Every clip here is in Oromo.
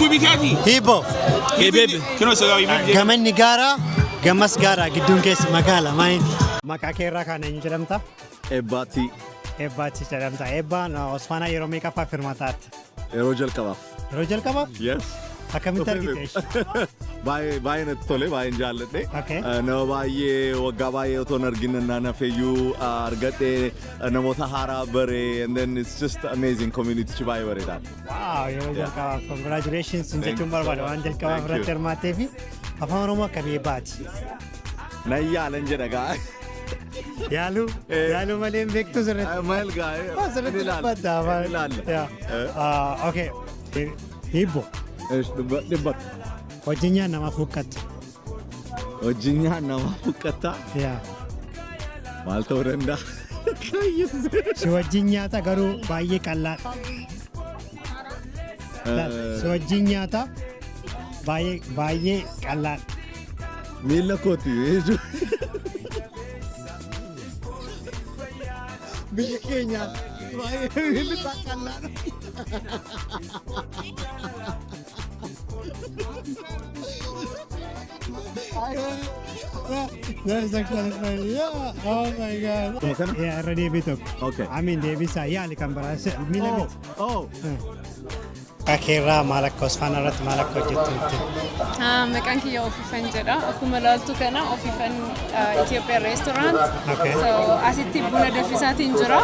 YouTube keeti. Hibboo. Hibbee. Kinoo isa hibbee. Gamanni gaaraa, gamas gaaraa, gidduun keessi magaala maayini. Maqaa kee irraa kaan eenyu jedhamta? Eebbaatti. Eebbaatti jedhamta. Eebbaan Osfaanaa yeroo meeqaffaaf hirmaataatti? Yeroo jalqabaaf. Yeroo jalqabaaf? Yes. Akkamitti argite? Baay'ee baay'ee natti tole, baay'een jaalladhe. Okay. Nama baay'ee waggaa baay'ee otoo hin argin naan hafeeyyuu argadhe, namoota haaraa bare, and then it's just amazing, community baay'ee bareedaadha. Wow, yeroo jalqabaaf congratulations Thank jechuun you so barbaada much. waan jalqabaaf Thank irratti you. hirmaattee fi Afaan Oromoo akkamii, Eebbaati? Nan yaalan jedha gaa. Yaaluu yaaluu malee hin beektu sirriitti. Maal gaa? Sirriitti Ni ilaalla. dubbadda afaan. Ni ilaalla. Yeah. Okay. Hibboo. Dhibba. Wajjin nyaanna maaf huqqatta? Wajjin nyaanna maaf huqqatta? Yeah. Maal ta'uu danda'a? Si wajjin nyaata garuu baay'ee qal'aadha. Si wajjin nyaata, baay'ee baay'ee qal'aadha. Miila kooti jechuudha. Biyya keenya baay'ee miilli isaa qal'aadha. That is actually funny. Yeah. Oh my God. Kuma kana? Yeah, irra deebii tokko. Okay. I mean, deebisaa yaali kan biraa. Miila miti. Oh. Keerraa maal akka Osfaana irratti maal akka hojjettu nutti. Maqaan kiyya Ofiifan jedha. Akkuma ilaaltu kana Ofiifan Ethiopian Restaurant. Okay. So asitti buna danfisaatiin jira.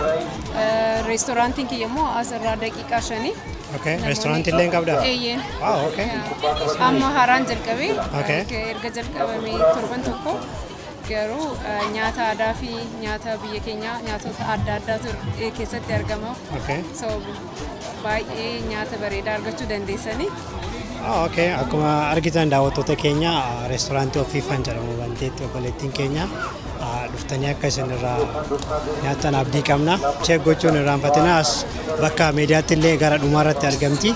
Reestooraantiin kiyya immoo asirraa daqiiqaa 5. Okay. Reestooraantii illee hin qabdaa? Eeyyee. Wow, okay. Amma haaraan jalqabee Okay. erga jalqabamee torban tokko, garuu nyaata aadaa fi nyaata biyya keenyaa, nyaatota adda addaatu keessatti argama. Okay. So baay'ee nyaata bareedaa argachuu dandeessanii. Ah, okay. Akkuma argitan, daawwattoota keenya, reestooraantii Ofiifan jedhamu banteetti obboleettiin keenya. Dhuftanii akka isin irraa nyaattan abdii qabna. Check gochuun irraanfatina, as bakka miidiyaatti illee gara dhumaarratti argamti.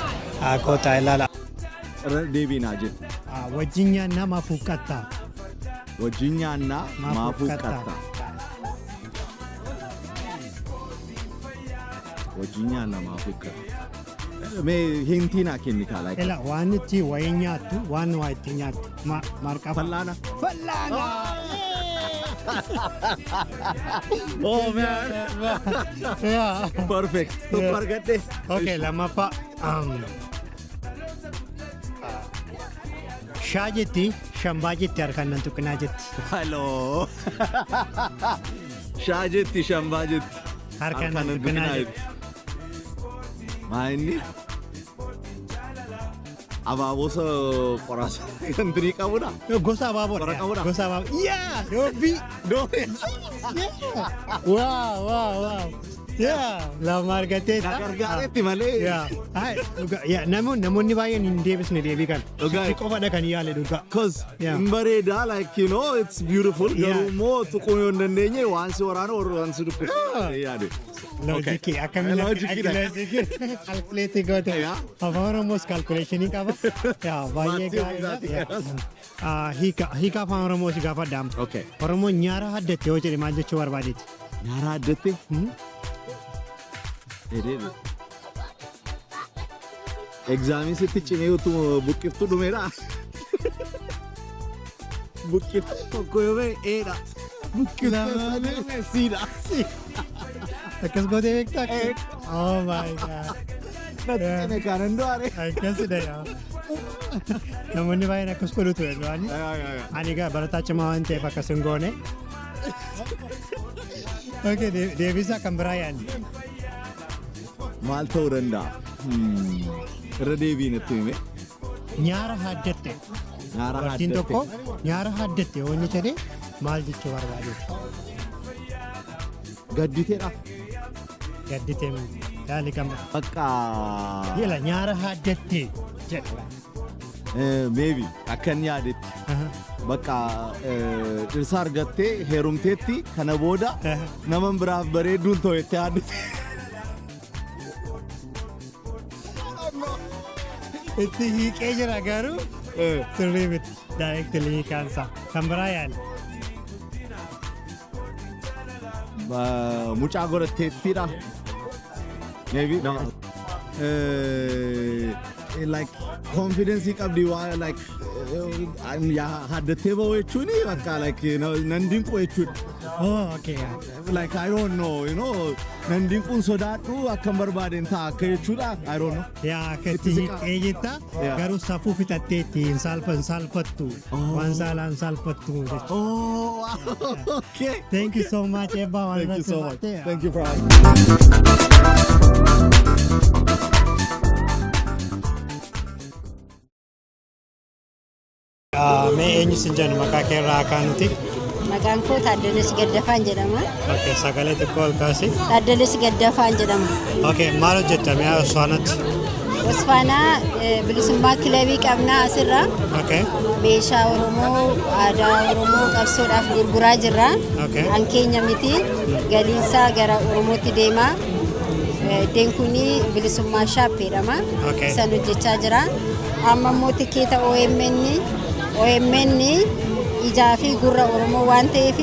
Kootaa ilaala. Irra deebiinaa jedhu. Wajjin nyaannaa maaf huqqattaa? Wajjin nyaannaa maaf huqqatta? Wajjin nyaannaa maaf huqqatta? Mee hintii naa kenni kaa like. Ela, waan itti wayii nyaattu, waan waa itti nyaattu maal qaba? Fal'aana. Fal'aana! Oh man. Yeah. Perfect. Tokko argadhe. Okay, lammaffaa. Shaa jetti, shambaa jetti, harkaan nan tuqinaa jetti. Hello. Shaa jetti, shambaa jetti. Harkaan nan tuqinaa jetti. Maa inni? Abaaboo qoraasa kan qabudha. Gosa abaaboodha. Qora qabudha. Gosa abaaboo. Yaa! Doobbii! Doobbii. Wow. Yaa! Lama argatteetta. Na gargaaretti malee. Yaa. Hai, dhugaa. Yaa, namoonni baay'een hin deebisne deebii kana. Dhugaa. Si qofadha kan yaale dhugaa. 'Cause hin bareeda, like it's beautiful, garuu immoo tuquu yoo hin dandeenye waan si waraanu waan si dubbisu yaade. Loojikii akkamiin Loojikiidha. Loojikii calculate goote. Afaan Oromoos calculation qaba. Yaa, baay'ee Maatii gaariidha. ofiisaatii. Yaa. Hiika Afaan Oromoo si gaafadha amma. Okay. Oromoon nyaara haddatte yoo jedhe maal jechuu barbaadeeti? Nyaara addatte? Dheedheedha. Examii sitti cimee utuma buqqiftuu dhumeedha. Buqqiftuu tokko yoo ba'e eedha. Buqqiftuu sadii yoo ba'e siidha. Akkas gootee beektaa? Oh my God. Natti cime kanan du'aare. Akkasidha yaa. Namoonni baay'een akkas godhu ture duraanii. Ani egaa barataa cimaa waan ta'eef akkas hin goone. Okay, deebisaa kan biraa yaali. Maal ta'uu danda'a? Irra deebiin itti hime. Nyaara haddatte. Nyaara Dubartiin haddatte. tokko nyaara haddatte yoo inni jedhe maal jechuu barbaadeeti? Gadditeedha. Gadditee miti. Yaali kan biraa. Bakka. Yala, nyaara haddatte jedha. Maybe akkan yaadetti. Bakka dhirsa argattee heerumteetti, kana booda nama biraaf bareedduun ta'u jettee yaaddete. Itti hiiqee jira garuu sirrii miti. Directly hiikaansaa. Kan biraa yaali. Mucaa godhatteettidha. Maybe no. Like confidence qabdi waa like haddattee ba'u jechuun bakka like nan dinqu jechuudha. Oh, okay. Like I don't know, nan dinquun sodaadhu akkam barbaadeen ta'a akka jechuudha. I don't know. Yaa, akka Itti itti siqaa. hiiqee jetta Yeah. garuu safuu fixatteetti hin salphattu. Waan saalaan salphattu jechuudha. Oh, okay. Thank you so much, Ebba. Waan Thank you so much. irratti Thank you for having me. Mee eenyu sin jennu, maqaa kee irraa akka nuti? Maqaan koo Taaddalees Gaddafaan jedhama. Okay, sagalee xiqqoo ol kaasi. Taaddalees Gaddafaan jedhama. Okay, maal hojjetta mi'a Osfaanatti? Osfaanaa bilisummaa kilabii qabnaa asirraa. Meeshaa Oromoo, aadaa Oromoo qabsoodhaaf gurguraa jirra. An keenya miti, galiinsaa gara Oromootti deema. Iddeen kun bilisummaa shop jedhama. Isan hojjechaa jira. Amma immoo tikeeta OMN, OMN ijaa fi gurra Oromoo waan ta'eef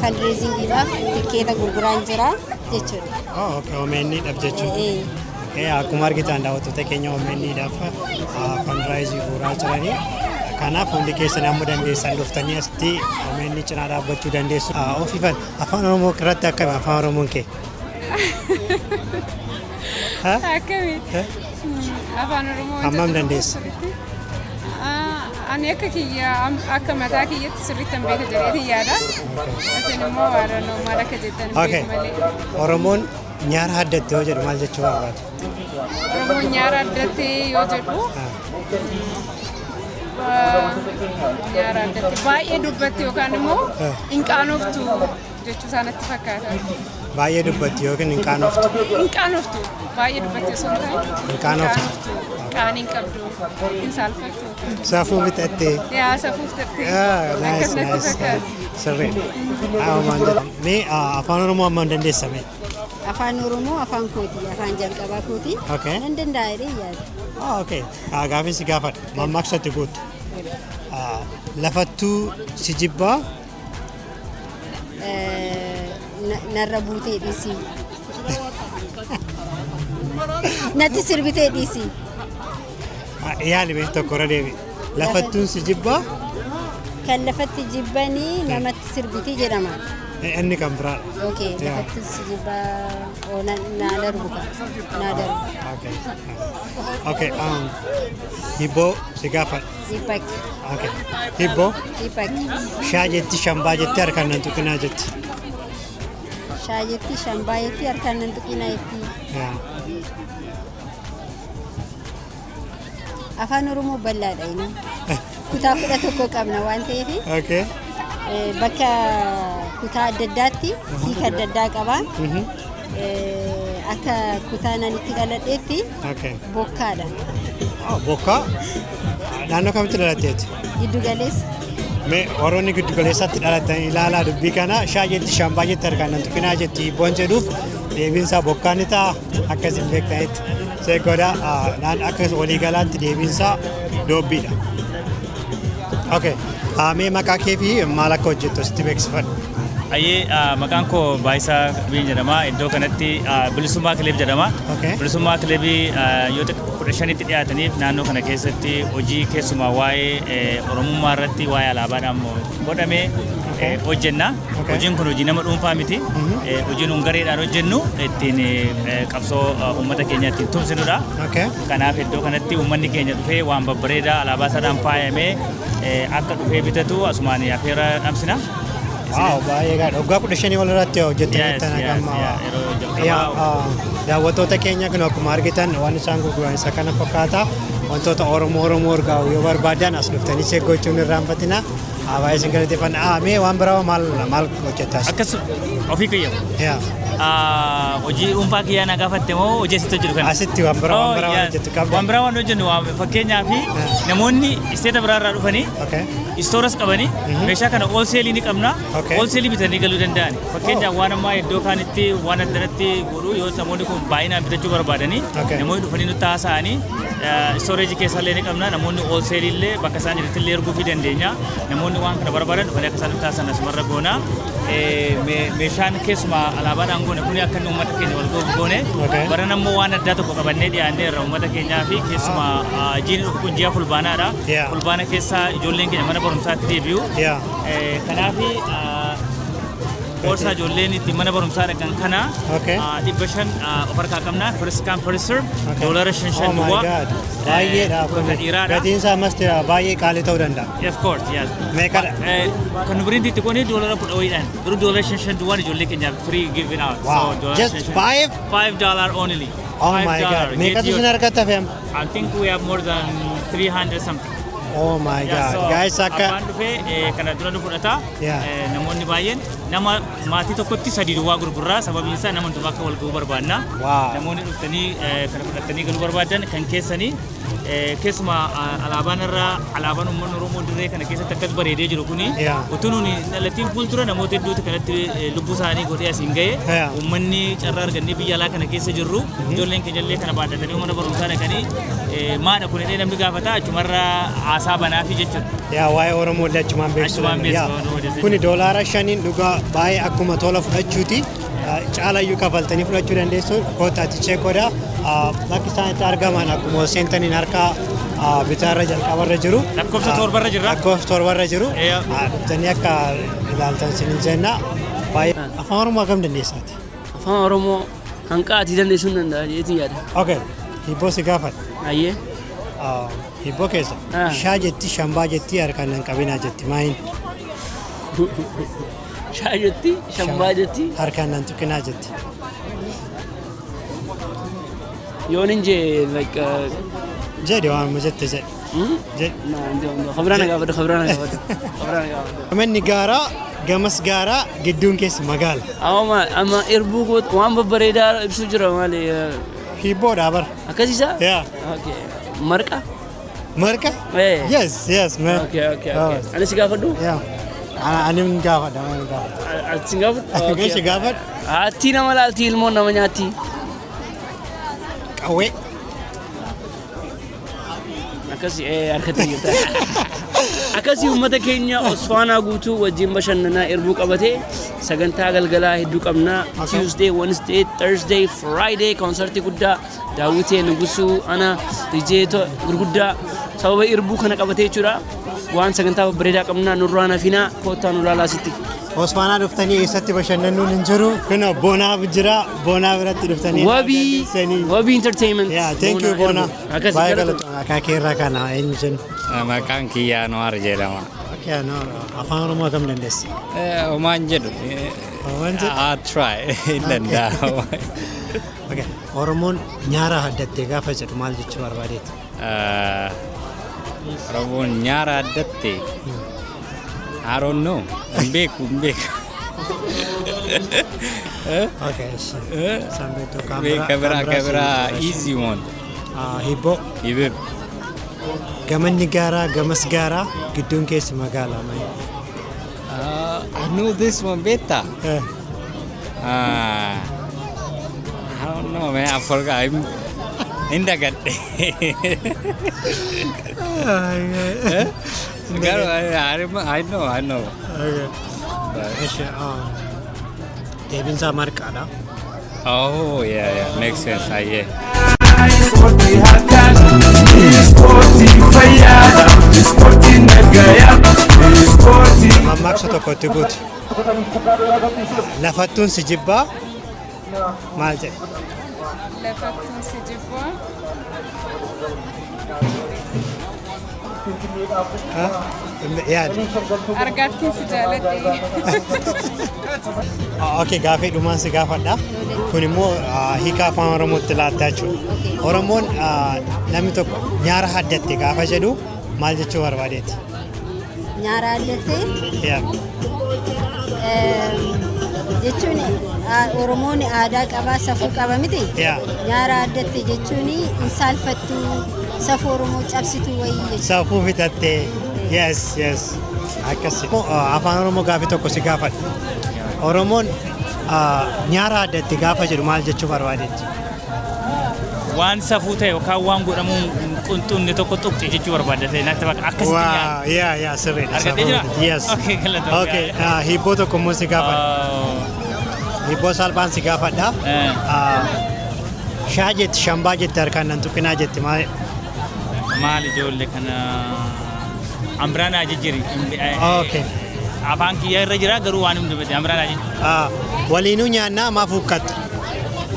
fundraisingiidhaaf tikeeta gurguraan jira jechuudha. Oh, okay, OMN dhaaf jechuudha. Eh. Okay, akkuma argitan daawwattoota keenya, OMN dhaaf fundraise guuraa jiranii. Kanaaf hundi keessan amma dandeessan dhuftanii asitti OMN cinaa dhaabbachuu dandeessu. Ofiifan afaan Oromoo irratti akkami, afaan Oromoon kee? Ha? Akkami? Afaan Oromoo wanta Hammam tokko dandeessa? sirriitti? Ani akka kiyya, akka mataa kiyyatti sirriitti hin beeka jedheetin yaada. Isin immoo I don't know maal akka jettan hin beeku malee. Oromoon nyaara haddatte yoo jedhu maal jechuu barbaada? Oromoon nyaara addattee yoo jedhu, nyaara addatti baay'ee dubbatti yookaan immoo hin qaanoftu jechuu isaa natti fakkaata. Baay'ee dubbatti yookiin hin qaanoftu. Hin qaanoftu, baay'ee dubbatti osoo hin taane Hin qaanoftu. Qaanii hin qabdu, hin saalfattu. Safuu fixattee. Yaa, safuuf tattee. Ah, nice, Akkas natti nice. fakkaata. Sirriidha. Waan jedhamu. Mee afaan Oromoo hammam dandeessa mee? Afaan Oromoo afaan kooti, afaan jalqabaa kooti. Nan danda'a jedhee yaada. Ah, okay. Gaaffiin si gaafadha. Mammaaksa guutu. Lafattuu si jibbaa. Narra buutee dhiisii. Natti sirbitee dhiisii. Yaali mee, tokko irra deebi. Lafattuun si jibbaa. Kan lafatti jibbanii namatti sirbitii jedhama. Inni kan biraadha. Okay, lafatti si jibbaa oo naa darbu ka. Naa darbu. Okay. Okay. Hibboo si gaafadha. Hibbakki. Okay. Hibboo. Hibbakki. Shaa jetti, shambaa jetti, harkaan nan tuqinaa jetti. Shaa jetti, shambaa jetti, harkaan nan tuqinaa jetti. Yaa. Afaan Oromoo bal'aadha inni. Kutaa 11 qabna waan ta'eef bakka kutaa adda addaatti hiika adda addaa qaba. Akka kutaa nan itti dhaladheetti bokkaadha. Oh, bokkaa naannoo kamitti dhalatteeti? Giddu galeessa. Mee warroonni giddu galeessatti dhalatan ilaalaa dubbii kana. Shaa jetti, shambaa jetti, harkaan nan tuqinaa jetti hibboon jedhuuf deebiinsaa bokkaa ni ta'a akkas hin beektanitti. Seegoodha naan akka waliigalaatti deebiinsaa doobbiidha. Okay. Mee maqaa kee fi maal akka hojjettu asitti beeksifadhu. Ayyee, maqaan koo Baayisaa Qabiin jedhama. Iddoo kanatti Bilisummaa Kileeb jedhama. Bilisummaa Kileebii yoo 15tti dhiyaataniif naannoo kana keessatti hojii keessumaa waa'ee Oromummaa irratti, waa'ee alaabaadhaan godhame hojjenna. Hojiin kun hojii nama dhuunfaa miti. Hojii nuun gareedhaan hojjennu ittiin qabsoo uummata keenya ittiin tumsinudha. Kanaaf iddoo kanatti uummanni keenya dhufee waan babbareedaa alaabaa isaadhaan faayamee akka dhufee bitatu asumaan afeera dhamsina. Wow, baay'ee gaariidha. Waggaa 15 wal irratti hojjettanii Yes, tan yes, amma. yeah, yeroo jalqabaa. Yaa, daawwattoota keenya kun akkuma argitan waan isaan gurguran isa kana fakkaata. Wantoota Oromoo Oromoo urgaa'u yoo barbaadan as dhuftanii check gochuun irraanfatina. Baay'ee isin galateeffanna. Mee waan biraa maal maal hojjettas? Akkas ofii kiyya. Yaa. Hojii dhuunfaa kiyyaa na gaafatte moo hojii asitti hojjetu kana? Asitti waan biraa waan hojjettu qabda? Waan biraa waan hojjennu fakkeenyaaf namoonni isteeta biraarraa dhufanii istooras qabanii meeshaa kana wholesale ni qabna. Wholesale bitanii galuu danda'an. Fakkeenyaaf waan ammaa iddoo kaanitti waan addanatti godhu yoo namoonni kun baay'inaan bitachuu barbaadanii namoonni dhufanii nutti haasa'anii storage keessallee ni qabna. Namoonni wholesale illee bakka isaan jiranitti illee erguu fi dandeenya. Namoonni waan kana barbaadan dhufanii akka isaan nutti haasa'an asumarra goona. Meeshaan keessumaa alaabaadhaan waan goone kuni akka inni uummata keenya wal ga'uuf goone. Baran ammoo waan addaa tokko qabannee dhiyaannee irra uummata keenyaa fi keessumaa jiini dhufu kun ji'a Fulbaanaadha. Fulbaana keessa ijoolleen keenya mana barumsaatti deebi'u. Kanaaf boorsaa ijoolleen itti mana barumsaa dhaqan kana 500 of harkaa qabna. First come, first serve. $5 5 Oh my duwwaa. God. Baay'eedha kun. Kan dhiiraadha. Gatiin isaa ammas baay'ee qaalii ta'uu danda'a. Of course, yes. Meeqadha? Kan nu biriinti itti kuni $10 wayiidhaan. Garuu $5 5 duwwaan ijoollee keenyaaf free giving out. Wow. So doolara Just 5 5. five? $5 only. Oh Five my dollar. God. Meeqatu Get isin harkatti hafe amma? I think we have more than 300 something. Oh my Yeah, God. so Guys, akka abbaan dhufee kana dura nu fudhata. Namoonni baay'een nama maatii tokkotti sadii duwwaa gurgurraa, sababiin isaa nama hundumaa akka wal ga'uu barbaanna. Namoonni dhuftanii kana fudhattanii galuu barbaadan kan keessanii keessumaa alaabaan irraa alaabaan uummanni Oromoo dirree kana keessatti akkas bareedee jiru kuni utuu nuuni dhalattiin fuuldura namoota hedduutu kanatti lubbuu isaanii godhee asiin ga'e. Uummanni carraa argannee biyya alaa kana keessa jirru ijoolleen keenya illee kana baadhatanii mana barumsaa dhaqanii maadha kun jedhee namni gaafata, achumarraa haasaa banaafi jechuudha. Yaa, waa'ee Oromoo illee achumaan beeksisuu Achumaan danda'a. beeksisuu Yaa. Kuni $5n dhugaa baay'ee akkuma tola fudhachuuti. Caalayyuu kafaltanii fudhachuu dandeessu. Kootaatti check godhaa. Bakki isaan itti argaman akkuma seentaniin harka bitaarra jalqabarra jiru. Lakkoofsa 7rra jirra. Lakkoofsa 7rra jiru. Dhuftanii akka ilaaltan isinin jenna. Baay'ee afaan Oromoo akkam dandeessaati? Afaan Oromoo hanqa ati dandeessuu hin danda'a jedheetiin yaada. Okay. Hibboo si gaafadha. Ayyee. Hibboo keessa. Shaa jetti, shambaa jetti, harkaan nan qabinaa jetti. Maayin? Shaa jetti, shambaa jetti. Harkaan nan tuqinaa jetti. Yoon hin jee like Jedhi, waanuma jette jedhi. Jedhi. Khabraa na gaafadhu, khabraa na gaafadhu. Khabraa na gaafadhu. Manni gaaraa gamas gaaraa gidduun keessa magaala. Amma amma irbuu goot waan babbareedaa ibsuu jira maali? Hibboodha bara. Akkasiisa? Yeah. Okay. Marqa? Marqa? Eh. Yes, man. Okay. Ani si gaafadhu? Yeah. Ani hin gaafadha, ani hin gaafadha. Ati si gaafadhu? Okay, si gaafadhu. Haatti nama laalti, ilmoon nama nyaatti. Qawwee. Akkasi harkatti jirta. Akkasii uummata keenya Osfaanaa guutuu wajjin bashannanaa irbuu qabatee sagantaa galgalaa hedduu qabna. Tuesday, Wednesday, Thursday, Friday koonsartii guddaa Daawwitee Nugusuu ana DJ gurguddaa sababa irbuu kana qabatee jechuudha. Waan sagantaa babbareedaa qabna, nurraa nafinaa, koottaa nu laalaa sitti. Osfaanaa dhuftanii eessatti bashannanuun hin jiru. Kun Boonaa jira. Boonaa biratti dhuftanii. Wabii Wabii Entertainment. Yeah, thank you, Boona. Akkasii Baay'ee galatoomna. galatoomna. Akaakee irraa kana eenyu jennu? Maqaan kiyyaa Anwaar jedhama. Okay, Anwaar. Afaan Oromoo akkam dandeessa? Homaan jedhu. Homaan jedhu? I try. Hin danda'amu. Okay. Oromoon nyaara addattee gaafa jedhu maal jechuu barbaadeeti? Oromoon nyaara addatte. I don't know. Hin beeku, hin beeku. Okay, isaan beektu kan biraa. Kabira Kan biraa kabira si- easy one. Hibboo. Hibboo. Gamanni gaaraa gamas gaaraa gidduun keessi magaalaa maali? I know this one better. I don't know, man. I forgot. Hin dagadhe. Garuu I know, I know. Eshi, deebiin isaa marqaadha. Oh, yeah. Makes sense. Yeah. Ispoortii harkaan, ispoortii fayyaadha, ispoortii nagayaa, ispoortii. Mammaaksa tokkotti guutu. Lafattuun si jibbaa maal jedhe? Lafattuun si jibbaa. Yaadi. Argaattiin si jaaladhe. Okay, gaafii dhumaan si gaafadha. Kun immoo hiika afaan Oromootti laattaa jechuudha. Oromoon namni tokko nyaara haddatte gaafa jedhu maal jechuu barbaadeeti? Nyaara addattee Yaa. jechuun Oromoon aadaa qabaa, safuu qaba miti. Yaa. Nyaara addatte jechuun hin saalfattu, safuu Oromoo cabsitu wayii jechuudha. Safuu fitattee. Yes. Akkasi. Afaan Oromoo gaafii tokko si gaafadha. Oromoon nyaara addatte gaafa jedhu maal jechuu barbaadeeti? Waan safuu ta'e yookaan waan godhamuu hin qunxunne tokko tuqxe jechuu barbaadda ta'e natti fakkaata. Akkasitti nyaata. Wow, yeah, sirriidha. Argattee jira? Yes. Okay, galatoomna. Okay, hibboo tokko immoo si gaafadha. Hibboo salphaan si gaafadha. Shaa jetti, shambaa jetti, harkaan nan tuqinaa jetti, maali? Maal ijoollee kana ambiraan naa jijjiiri. Okay. Afaan kiyya irra jira garuu waan hin dubbate ambiraan naa jijjiiri. Waliinuu nyaannaa, maaf huqqatta?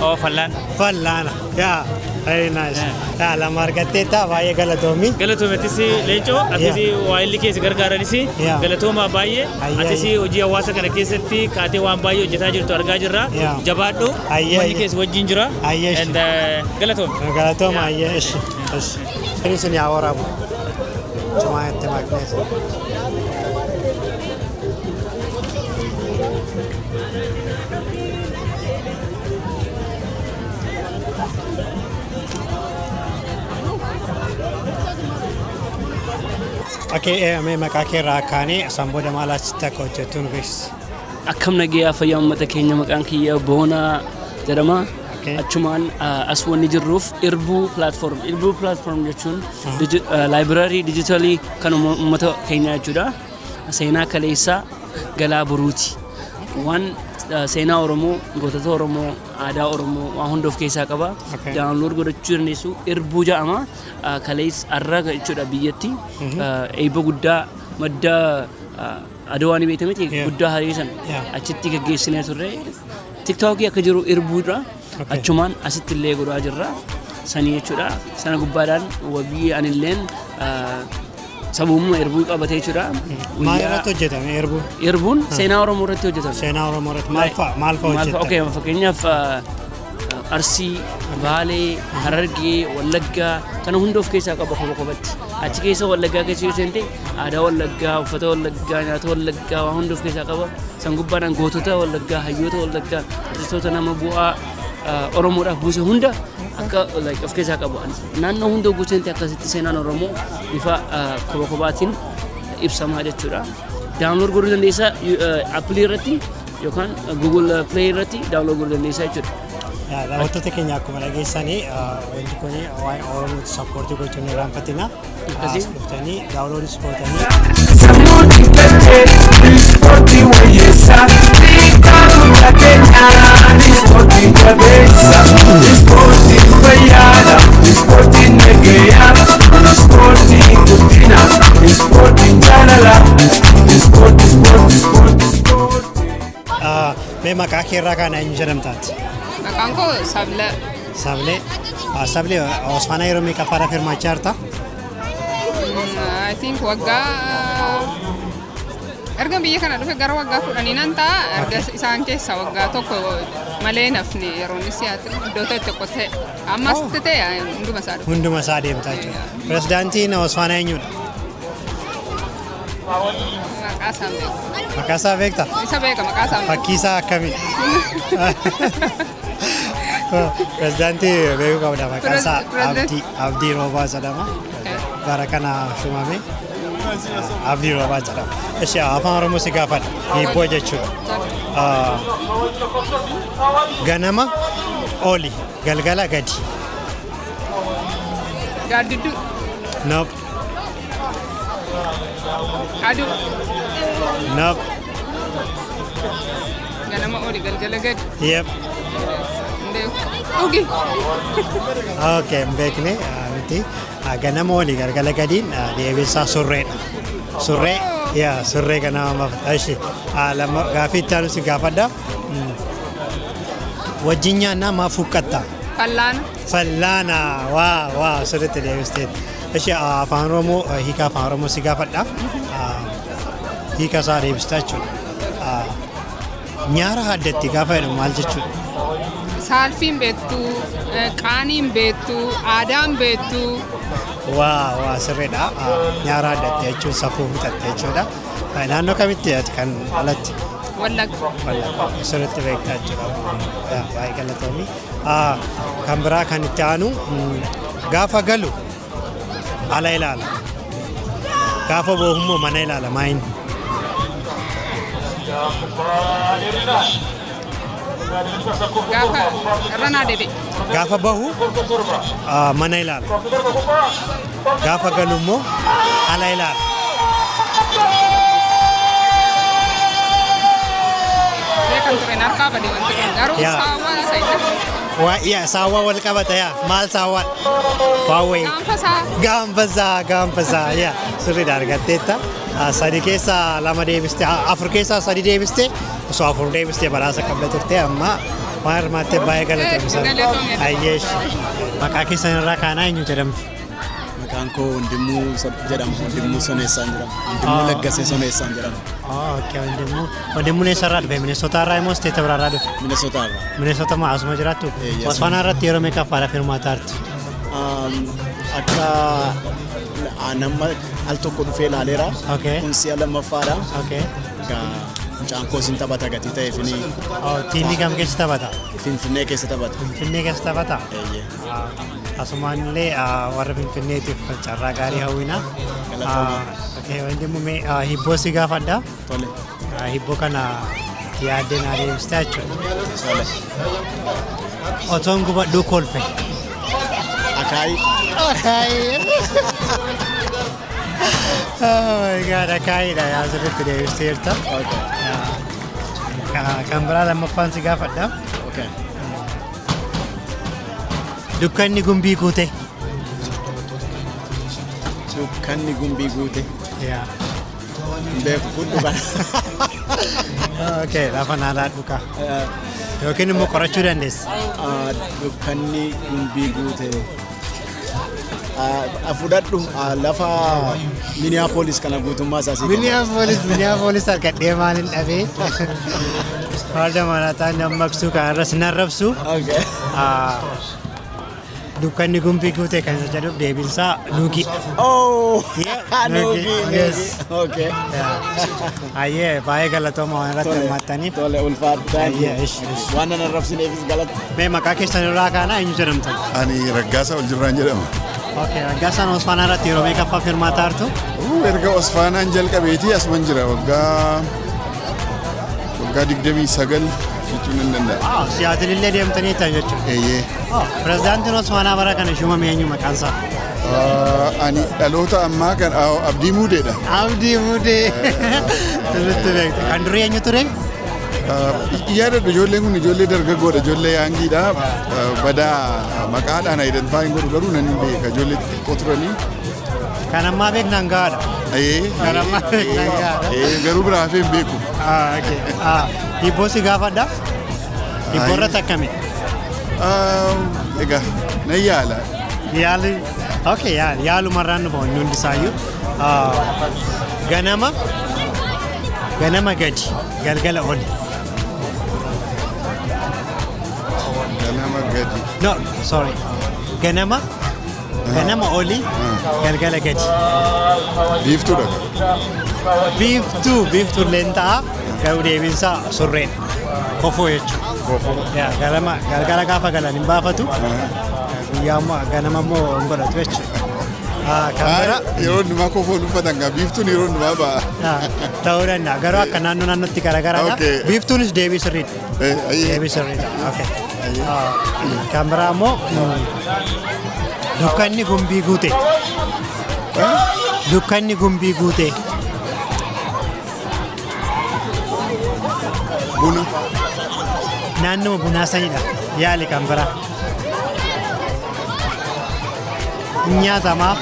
Oh, fallaan. Fallaana. Yaa, very nice. Yaa, lama argatteetta, baay'ee galatoomi. Galatoometis Leencoo, atis waayilli keessa gargaaranis galatooma baay'ee. Atis hojii hawaasa kana keessatti kaatee waan baay'ee hojjetaa jirtu argaa jirra. Jabaadhu. Uummanni keessa wajjin jira. And galatoome. Galatooma, ayyee, ishi. Ishi. Inni sun yaa waraabu. Cumaa itti maqnees. Okay, mee maqaa kee irraa kaanee isaan booda maal asitti akka hojjettu nu beeksisi. Akkam nagayaa, fayyaa uummata keenya? Maqaan kiyya Boonaa jedhama. Achumaan as wanni jirruuf Irbuu Platform. Irbuu Platform jechuun library digitalii kan uummata keenyaa jechuudha. Seenaa kaleessaa galaa boruuti. Waan seenaa Oromoo, gootota Oromoo, aadaa Oromoo waan hunda of keessaa qaba. Download godhachuu dandeessu. Irbuu jedhama. Kaleessa har'a jechuudha biyyatti. Eebba guddaa madda Adawaa ni beekta miti, guddaa hariisan achitti gaggeessinee turre. TikTokii akka jiru irbuudha. Achumaan asitti illee godhaa jirra. Sanii jechuudha. Sana gubbaadhaan wabii anilleen sabummaa irbuu qabatee jechuudha. Maal irratti hojjetame irbuun? Irbuun seenaa Oromoo irratti hojjetame. Seenaa Oromoo irratti maal fa'a maal fa'a hojjetame? Okay, fakkeenyaaf Arsii, Baalee, Harargee, Wallaggaa kana hunda of keessaa qaba kopha kophatti. Achi keessa Wallaggaa keessa yoo seente aadaa Wallaggaa, uffata Wallaggaa, nyaata Wallaggaa waan hunda of keessaa qaba. San gubbaadhaan gootota Wallaggaa, hayyoota Wallaggaa, artistoota nama bu'aa Oromoodhaaf buuse hunda akka like, of keessaa qabu. Naannoo hunda yogguu seente akkasitti seenaan Oromoo bifa kopha kophaatiin ibsamaa jechuudha. Download godhuu dandeessa Apple irratti yookaan Google Play irratti download godhuu dandeessa jechuudha. Daawwattoota keenya, akkuma dhageessanii wanti kun waa'ee Oromootti support gochuun hin irraanfatina. Akkasii. As dhuftanii downloadis gootanii. Sammuu xiqqaatee ispoortii wayyeessaa, xiqqaa guddateenyaan ispoortii jabeessa, ispoortiin fayyaadha, ispoortiin nagayaa, ispoortiin guddina, ispoortiin jaalala, ispoortii, ispoortii, ispoortii, ispoortii. Mee maqaa kee irraa kaana, eenyu jedhamtaati? Maqaan koo Sabla. Sablee. Sablee, Osfaanaa yeroo meeqaffaadhaaf hirmaachaa jirta? I think waggaa erga biyya kana dhufe gara waggaa 10 nan ta'a. Erga isaan keessa waggaa tokko malee nafni yeroo inni si'aati iddoo ta'e tokko ta'e ammas ta'e hunduma isaa dhufe. Hunduma isaa deemtaa jechuudha. Pirezidaantiin Osfaanaa eenyudha? Maqaa isaa hin beeku. Maqaa isaa beektaa? Isa beeka, maqaa isaa hin beeku. Fakkii isaa akkamii? Pirezidaantii beekuu qabda, maqaan isaa Abdii Roobaa jedhama. Bara kana shumame Abdii Roobaa jedhama. Ishi, afaan Oromoo si gaafadha. Hiibboo jechuudha. Ganama oli, galgala gadi. Gaaddidduu. Nope. Aduu. Nope. Ganama oli, galgala gadi. Yep. Hin beeku. Dhugi. Okay, hin beekne miti. Ganama oli, galgala gadiin deebiinsaa surreedha. Surree, yaa, surree ganama baafata. Ishi, lama gaaffii itti aanu si gaafadha. Wajjin nyaannaa, maaf huqqatta? Fallaana. Fallaana, waa sirriitti deebisteetti. Ishi, afaan Oromoo, hiika afaan Oromoo si gaafadha. Hiika isaa deebistaa jechuudha. Nyaara haddatti gaafa jedhamu maal jechuudha? Saalfiin beektu, qaaniin beektu, aadaan beektu. Waa sirriidha. Nyaara haddatti jechuun safuu fixatte jechuudha. Naannoo kamitti ati kan alatti? Wallagga. Wallagga. Sirriitti beektaa jechuudha. Baay'ee galatoomii. Kan biraa kan itti aanu, gaafa galu ala ilaala. Gaafa boohu immoo mana ilaala, maayin? Gaafa irra naa deebi'e. Gaafa bahu mana ilaala. Gaafa galu immoo ala ilaala. kan ture harkaa bade wanti kun garuu saawwaa isa inni. Waa yaa saawwaa wal qabata yaa maal saawwaa? Waa wayii. Gaanfa isaa. Gaanfa isaa gaanfa isaa yaa sirriidha argatteetta. Sadi keessaa lama deebiste afur keessaa sadi deebiste osoo afur deebiste badhaasa qabda turte amma waan hirmaattee baay'ee galatoomsa. Galatoomi. Ayyeesh. Maqaa keessan irraa kaanaa eenyu jedhamtu? Maqaan koo Wandimuu jedhama. Wandimuu Soneessaan jedhama. Wandimuu Laggasee Soneessaan jedhama. Okay, Wandimuu. Wandimmuun eessarraa dhufe? Minnesota irraa immoo state biraarraa dhufe? Minnesota irraa. Minnesota maa asuma jiraattu? Asuma. Osfaanaa irratti yeroo meeqaffaadhaaf hirmaataa jirtu? Akka nama al tokko dhufee ilaaleera. Kun si'a lammaffaadha. Egaa mucaan koo sin taphata gatii ta'eef ni. Tiimii kam keessa taphata? Finfinnee keessa taphata. Finfinnee keessa taphata? Eeyyee. Asumaan illee warra Finfinneetiif carraa gaarii hawwina. Galatoomii. Okay, Wandimuu mee hibboo si gaafadha. Tole. Hibboo kana yaaddee naa deebistaa jechuudha. Tole. Otoon gubadhuu kolfe. Akaayii. Akaayii. Oh my God, akaayiidha yaa sirriitti deebisteerta. Kan biraa lammaffaan si gaafadha. Okay. Dukkanni gumbii guute. Dukkanni gumbii guute. Yaa. Hin beeku fudhu kana. Okay, lafa naa dhuka. Yookiin immoo qorachuu dandeessa. Dukkanni gumbii guute. Fudhadhu lafa Minneapolis kana guutummaa isaa sii kenna. Minneapolis, Minneapolis argadhee maalin dhabee. Farda marataa dammaqsuu kan irras narrabsu. Dukkanni gumbii guute kan isa jedhuuf deebiinsaa nuugii. Oh! Nuugii, Nuugii, yes. nuugii. Okay. Ayyee baay'ee galatooma waan irratti hirmaattaniif. Tole, ulfaadhu. Thank you. Ayyee, ish, ish. Waan nan arrabsineefis galata. Mee maqaa keessan irraa kaanaa eenyu jedhamtan? Ani Raggaasaa Oljirraan jedhama. Okay, Raggaasaan Osfaanaa irratti yeroo meeqaffaaf hirmaataa jirtu? Erga Osfaanaan jalqabeetii asuman jira waggaa 29 jechuun nan danda'a. Siyaatil illee deemtanii ta'an jechuudha. Eeyyee. Pirezidaantiin Osfaanaa bara kana shuumame eenyu maqaan isaa? Ani dhaloota ammaa kan Abdii Muudeedha. Abdii Muudee. Sirriitti beektu. Kan durii eenyu ture? Yaadadhu ijoolleen kun ijoollee dargaggoodha, ijoollee youngiidha. Badaa maqaadhaan identify hin godhu garuu nan beeka ijoollee xixiqqoo turanii. Kan ammaa beeknaan gahaadha. Kan ammaa beeknaan gahaadha. Garuu biraa hafee hin beeku. Hibboo si gaafadha. Hibboo irratti akkami? Egaa nan yaala. Yaali. Okay, yaali. Yaalumarraan nu bahu hundi isaayyuu. Ganama ganama gadi galgala oli. Ganama gadi. No, sorry. Ganama ganama oli galgala gadi. Biiftuudha. Biiftuu biiftuu illee ta'a garuu deebiinsaa surreedha. Kofoo jechuudha. Kofoo. Yaa galama galgala gaafa galan hin baafatu. Guyyaa immoo ganama immoo hin godhatu jechuudha. Kan biraa Yeroo hundumaa kofoon uffatan gaa biiftuun yeroo hundumaa ba'a. Ta'uu danda'a garuu akka naannoo naannootti garaagaraadha. Biiftuunis deebii sirriidha. Deebii sirriidha. Okay. Kan biraa immoo dukkanni gumbii guute. Dukkanni gumbii guute. Buna. Naannoo bunaa sanidha. Yaali kan biraa. Nyaatamaa.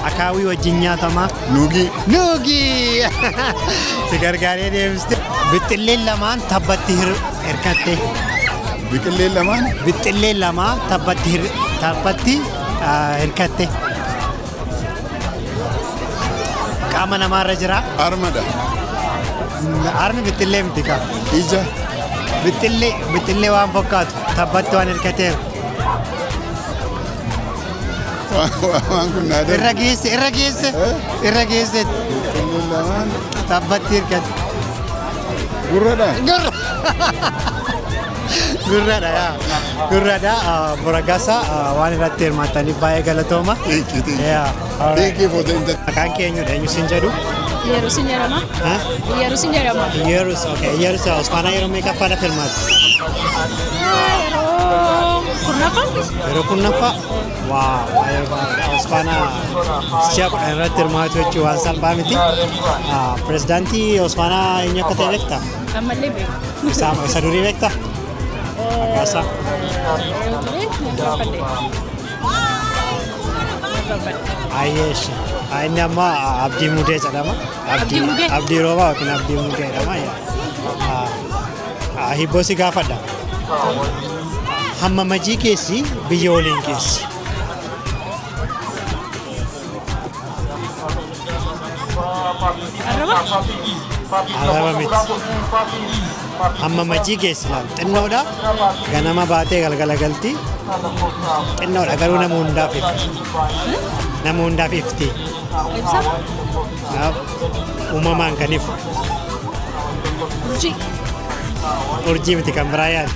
Akaawii wajjin nyaatamaa. Nuugii. Nuugii! Si gargaaree deebiste. Bixxilleen lamaan tabbatti hirkatte. Biqilleen lamaan? Bixxilleen lamaa tabbatti hirkatte. Qaama namaarra jira. Armadha. Armi bixxillee miti kaa. Ija. Bixxillee bixxillee waan fakkaatu tabbatti waan hirkateeru. Waan kun naa darbe. Irra geesse irra geesse irra geesse. Bixxilleen lamaan. Tabbatti hirkate. Gurradha. Gurra. Gurradha yaa. Gurradha Boragasa waan irratti hirmaattaniif baay'ee galatooma. Thank you for the Maqaan kee eenyudha eenyu siin jedhu? Yeruusin jedhama. Yeruusin jedhama. Yerus, okay. Yerus Osfaanaa yeroo meeqaffaadhaaf hirmaatte? Yeroo 10ffaa. Yeroo 10ffaa? Wow, baay'ee baay'ee. Osfaanaa si'a 10 irratti hirmaatu jechuun waan salphaa miti. Pirezidaantii Osfaanaa eenyu akka ta'e beektaa? Ammallee beeku. Isa durii beektaa? Maqaa isaa? Yeroo ture gaafadhe. Ayyeesh. Inni amma Abdii Mudee jedhama. Abdii Mudee? Abdii Roobaa yookiin Abdii Mudee jedhama. Hibboo si gaafadha. Hamma majii keessi biyya waliin keessi. Arraba? Arraba miti. Hamma majii keessi laal xinnoodha. Ganama baatee galgala galti. Xinnoodha garuu nama hundaaf ifti. Nama hundaaf ifti. Ibsa? Uumamaan kan ifu. Urjii? Urjii miti, kan biraa yaali.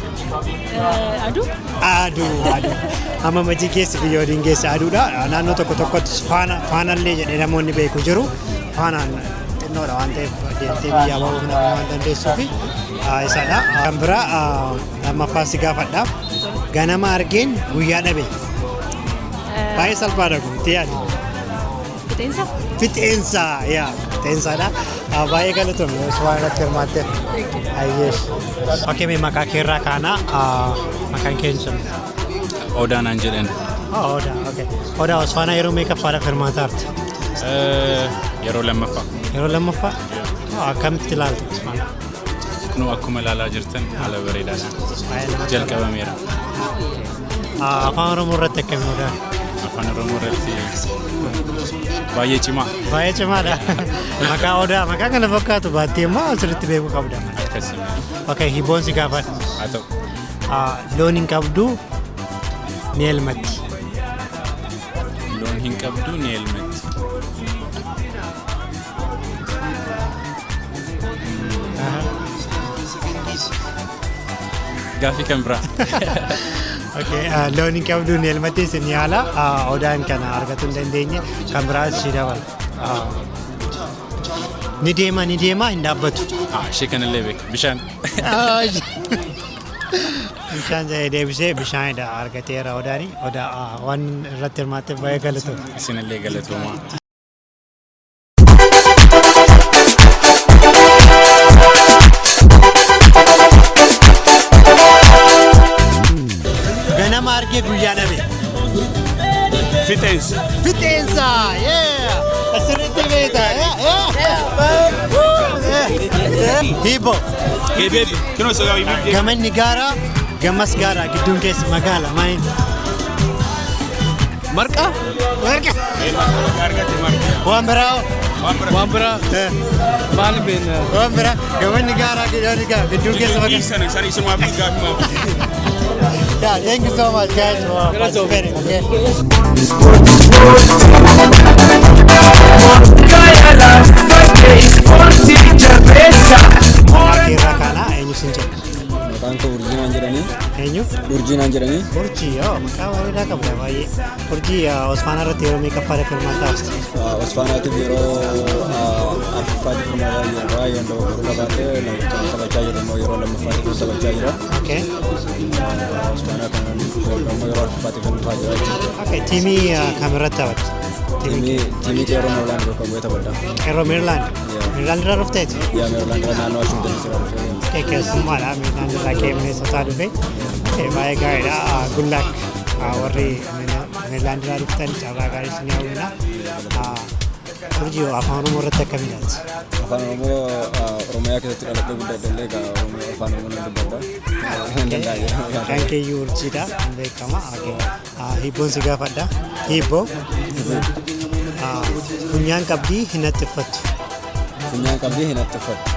Aduu? Aduu, aduu. Hamma majii keessi biyya waliin geesse aduudha. Naannoo tokko tokkotti faana faanallee jedhee namoonni beeku jiru. Faanaan xinnoodha waan ta'eef deemtee biyyaa bahuuf nama waan dandeessuuf isadha. Kan biraa lammaffaa si gaafadha. Ganama argeen guyyaa dhabe. Baay'ee salphaadha kun, itti yaadi. Fixeensa? Fixeensa, yaa, fixeensaadha. Baay'ee galatoomi waan irratti hirmaatteef. Ayyeesh. Okay, mee maqaa keerraa kaana, maqaan kee sun? Odaa naan jedhan. Oh, Odaa, okay. Odaa, Osfaanaa yeroo meeqaffaadhaaf hirmaataa jirta? Yeroo lammaffaa. Yeroo lammaffaa? Oh, akkamitti ilaalta Osfaanaa? Kunoo akkuma ilaalaa jirtan haala bareedaadhaan Baay'ee namatti tola. jalqabameera. Afaan Oromoo irratti akkamiin, Odaa? Afaan Oromoo irratti baay'ee cimaa. Baay'ee cimaadha. Maqaa Odaa, maqaa kana fakkaatu baattee immoo asirratti beekuu qabda. Akkasii. Okay, hibboon si gaafadha. Haa ta'u. Loon hin qabdu ni elmatti. Loon hin qabdu ni elmatti. Gaaffii kan biraa. Okay, loon hin qabdu ni elmatti isin yaala. Odaan kana argachuu hin dandeenye, kan biraas ishee dabala. Ni deema, ni deema, hin dhaabbatu. Ishee kanallee beeka. Bishaan. Bishaan jedhee deebisee bishaanidha, argateera Odaani. Odaa, waan irratti hirmaatteef baay'ee galatoomna. Isinillee galatoomaa. Ganama argee guyyaa dhabe. Fixeensa. Fixeensa! Yeah! Asirratti beekta. Hibboo. Gamanni gaaraa, gamas gaaraa, gidduun keessa magaala maayin. Marqaa? Marqa. Waan biraa hoo? Waan biraa. Maal beekna? Waan biraa, gamanni gaaraa, gidduun keessa magaala. Yeah, thank you so much, guys, for participating. Okay. Maqaa kana eenyu sin jedha? Maqaan koo Urjii naan jedhanii. Eenyu? Urjii naan jedhanii. Urjii, yoo maqaa bareedaa qabda baay'ee. Urjii, Osfaanaa irratti yeroo meeqaffaadhaaf hirmaataa jirti? Osfaanaatiif yeroo arfaffaatiif hirmaataa jirra. Yoon dogoggoruu qabaate taphachaa jirra immoo yeroo lammaffaatiif taphachaa jira. Osfaanaa kanaan immoo yeroo arfaffaatiif dhufaa jira jechuudha. Okay, tiimii kamirratti taphatta? Tiimii Qeerroo Meerilaand bakka bu'ee taphadha. Qeerroo Meerilaand? Meerilaand irraa dhufteeti? Yaa, Meerilaand irraa, naannoo Washington irraa dhufee. Okay, keessummaadha. Meerilaand irraa kee Minnesota dhufe. Okay, baay'ee gaariidha. Good luck. Warri Meerilaand irraa dhuftan carraa gaarii isin hawwina. Urjii, afaan Oromoo irratti akkamii ilaalta? Afaan Oromoo, Oromiyaa keessatti dhaladhee guddadhe illee afaan Oromoo nan dubbadha. Hin danda'a jedhama. Maqaan keeyyuu Urjiidha. Hin beekama. Okay. Hibboon si gaafadha. Hibboo. Funyaan qabdii hin haxxiffattu. Funyaan qabdii hin haxxiffattu.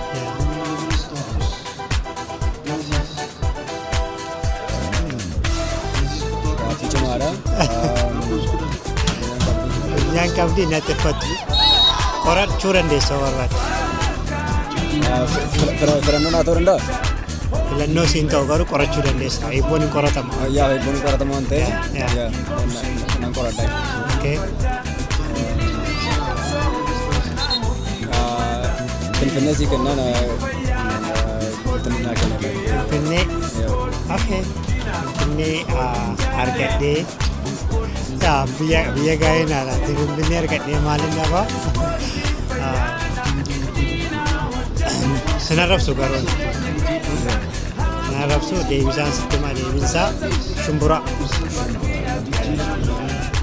Gaaffii cimaadha. Funyaan qabdii hin haxxiffattu. Qorachuu dandeessa yoo barbaadde. Filannoon haa ta'uu danda'a? Filannoo siin ta'u garuu qorachuu dandeessa. Hibboon hin qoratama. Yaa, hibboon hin qoratama waan ta'eef yaa, nan qoradha. Okay. Finfinnee sii kennaa, naa kenna. Finfinnee. Okay. Finfinnee argadhee. Yaa biyya gaarii naadhaatti Finfinnee argadhee maaliin dhabaa? Sin arrabsu garuu. Sin arrabsu, deebisaan sitti hima, deebinsaa shumburaa.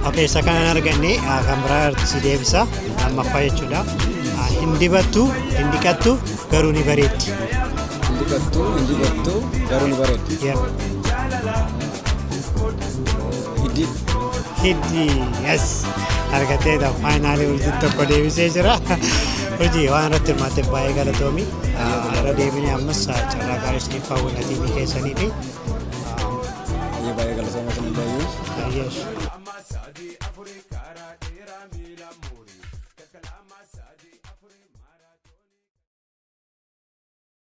Okay, isa kanan arganne kan biraa si deebisa, lammaffaa jechuudha. Hin dibattu, hin dhiqattu, garuu ni bareeddi. Hin dhiqattu, hin dibattu, garuu ni bareeddi. Yep. Hiddi. Hiddi, yes. Argateedha. Finally Urjiin tokko deebisee jira. Urjii, waan irratti hirmaatte baay'ee galatoomi. Irra deebinee ammas carraa gaarii isiniif hawwina tiimii keessanii fi. Baay'ee galatooma isin illee. Yes.